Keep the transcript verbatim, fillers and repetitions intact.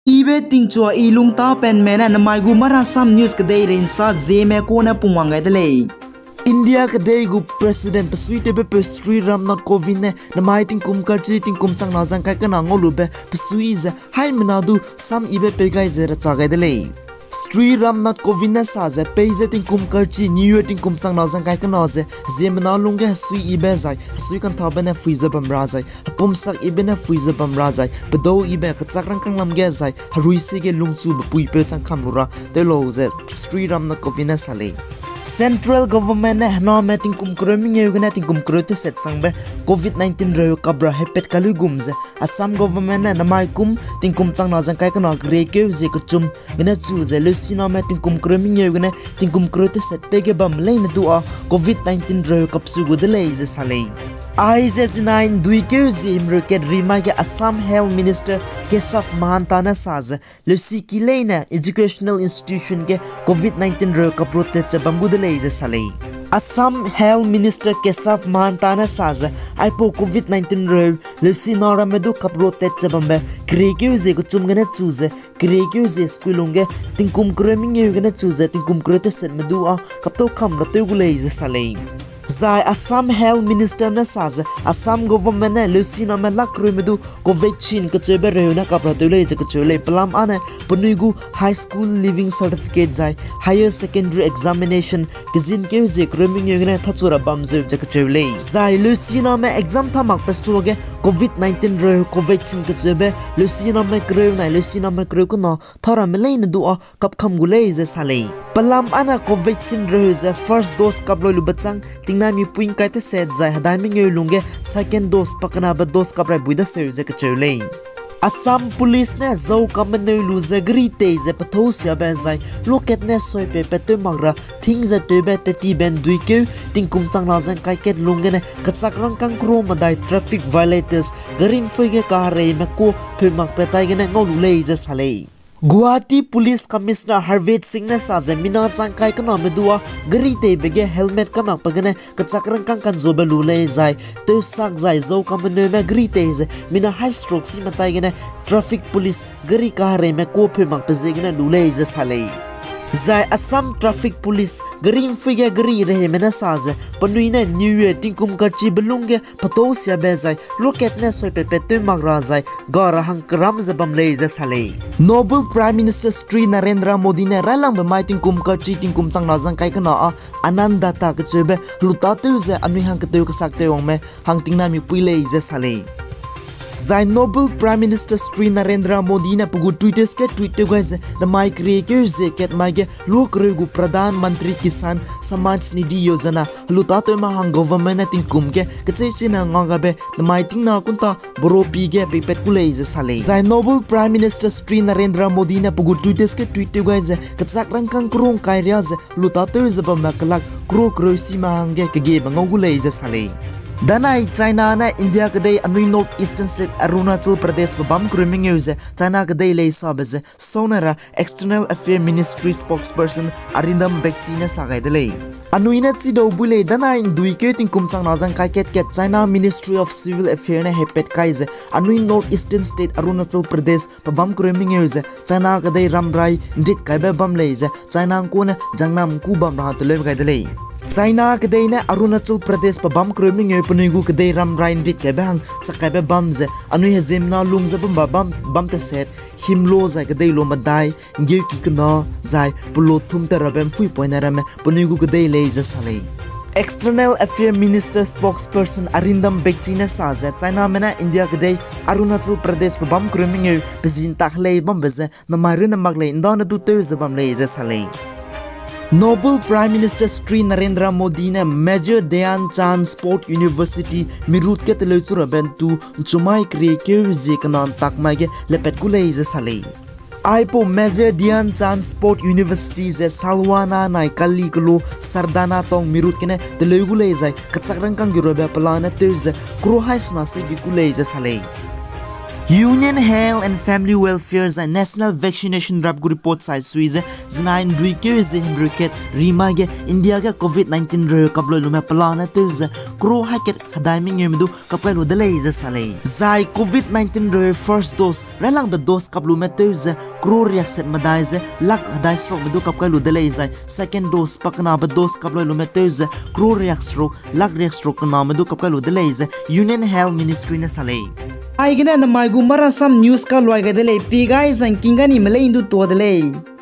Ibe tingchua i lungtapenme ne namai gu Marasam News kedeirei nsa Zeme kune pungwang gai de lei. India kedei gu President besuitewbepeu Shri Ram Nath Kovind ne namai tingkum karchi tingkum changna ze ngkai kena ngaulube besui ze haimena du sam ibe pei gai ze racha gai de lei. Shri Ram Nath Kovind ne sa ze peize tingkum karchi New Year tingkum changna ze ngkai kena ze ziemmena lungge hesui ibe zai hesui kanthabe ne phui ze bam ra zai hepumsak ibe ne phui ze bam ra zai pedau ibe kechak rangkâng lam ge zai herui sie ge lungchube puipeu chang kam lu ra tew lau ze Shri Ram Nath Kovind ne sa lei. Central Government ne hename tingkum kereu mengeu gene tingkum kereu teset changbe Covid nineteen reu kap ra hepat kalu gum ze Assam Government ne namai kum tingkum changna ze ngkai kena keriekeu zie kechum gene chu ze leusiname tingkum kereu mengeu gene tingkum kereu teset pei ge bam leine du â Covid nineteen reu kapchu gu de lei ze sa lei. Aize zinai nduikeu zie himreu kat ri mai ge Assam Health Minister Keshav Mahanta ne sa ze leusiki leine educational institution ge Covid nineteen reu kapro tat ze bam gu de lei ze sa lei. Assam Health Minister Keshav Mahanta ne sa ze aipau Covid nineteen reu leusina ramme du kapro tat ze bambe keriekeu zie kechum gene chu ze keriekeu zie school lungge tingkum kereu mengeu gene chu ze tingkum kereu tesetme du â kaptau kam ra tew gu lei ze sa lei. Zai Assam Health Minister ne sa ze Assam Government ne leusiname lak kereume du Covaxin kacheube reu ne kap ra tew lei ze kacheu lei. Pelam âne penui gu High School Leaving Certificate zai Higher Secondary Examination kezinkeu zie kereu mengeu gene thachu ra bam zeu ze kacheu lei. Zai leusiname exam thamakbe suage Covid nineteen reu Covaxin kacheube leusiname kereu nai leusiname kereu kena tha ramme leine du â kapkam gu lei ze sa lei. Pelam âne Covaxin reu ze first dose kap loi lube châng tingnai mipui ngkai teset zai hedai mengeu lungge second dose pakenabe dose kap rai bui daseu ze kacheu lei. Assam Police ne zau kammeneu lu ze geri tei ze pethâu siabe zai luakatne soipeipat tew mak ra thing ze tewbe tetibe nduikeu tingkum changna ze ngkai kat lung gene kechak rangkâng kro medai traffic violators geri mfui ge kahereime kuâ pheu makbe tai gene ngau lu lei ze sa lei. Guwahati Police Commissioner Harveer Singh ne sa ze mina chang kai kename du â geri teibe ge helmet kamakbe gene kechak rangkâng kanzube lu lei zai tewsak zai zau kammeneume geri tei ze mina high stroke sime tai gene traffic police geri kahereime kuâ pheu makbe ziegene lu lei ze sa lei. Zai Assam Traffic Police geri mfui ge geri reheime ne sa ze penui ne New Year tingkum karchibe lung ge petâu siabe zai luakatne soipeipat tew mak ra zai ga ra hang keram ze bam lei ze sa lei. Noble Prime Minister Shri Narendra Modi ne railangbe mai tingkum karchi tingkum changna zang kai kena â Anandata kecheube helu tâtew ze anui hang ketew kesak tew wangme hang tingnai mipui lei ze sa lei. Zai Noble Prime Minister Shri Narendra Modi ne pe gu Twitter ge tweet tew gai ze namai keriekeu ze kat mai ge luakereu gu Pradhan Mantri Kisan Samman Nidhi Yojana helu tâtewme hang government ne tingkum ge kechei chine ngau gabe namai tingna kunta bro pi ge peipat ku lei ze sa lei. Zai Noble Prime Minister Shri Narendra Modi ne pe gu Twitter ge tweet tew gai ze kechak rangkâng kerung kai ria ze helu tâtew ze bamme kelak kro kereu sime hangge kegebe ngau gu lei ze sa lei. Danai China ne India kedei anui North Eastern State Arunachal Pradesh pe bam kereu mengeu ze China kedei lei sabe ze saune ra External Affairs Ministry spokesperson Arindam Bagchi ne sa gai de lei. Anui ne chidau bui lei danai nduikeu tingkum changna zang kai kat kat China Ministry of Civil Affairs ne heipat kai ze anui North Eastern State Arunachal Pradesh pe bam kereu mengeu ze China kedei ramrai nrit kaibe bam lei ze China ngkune jangnam ku bam ra hang teleu gai de lei. China kedei ne Arunachal Pradesh pe bam kereu mengeu penui gu kedei ramrai nrit kaibe hang chak kaibe bam ze anui heziemmena lung ze bam ba bam, bam teset himlo zai kedei lo medai, nggeuki kena, zai pelo thum te rabe mpuipoine ramme penui gu kedei lei ze sa lei. External Affairs Minister spokesperson Arindam Bagchi ne sa ze Chiname ne India kedei Arunachal Pradesh pe bam kereu mengeu pe zi ntak lei bambe ze namai runne mak lei ndane du tew ze bam lei ze sa lei. Noble Prime Minister Shri Narendra Modi ne Major Dhyan Chand Sport University mirut ge teleu chu rabe ntu nchumai keriekeu zie kena ntak mai ge lepat gu lei ze sa lei. Aipau Major Dhyan Chand Sport University ze Salwana nai Kali kelo Sardana tong mirut gene teleu gu lei zai kechak rangkâng ge rabe pelane tew ze kro hai sena se ge gu lei ze sa lei. Union Health and Family Welfare zai National Vaccination Drive gu report sai sui ze, zinai nduikeu ze himreu kat rimai ge India ge Covid nineteen reheu kaploi lume pelane tew ze, crore haikat hedai mengeume du kapkai lu de lei ze sa lei. Zai Covid nineteen reheu first dose railangbe dose kap lume tew ze, crore riakset medai ze lakh hedai serukme du kapkai lu de lei zai, second dose pakenabe dose kaploi lume tew ze, crore riakseruk lakh riakseruk kename du kapkai lu de lei ze Union Health Ministry ne sa lei. Aigene namai gu Marasam News kaluai gai de lei, pi gai zangking ga ni melei ndu tua de lei.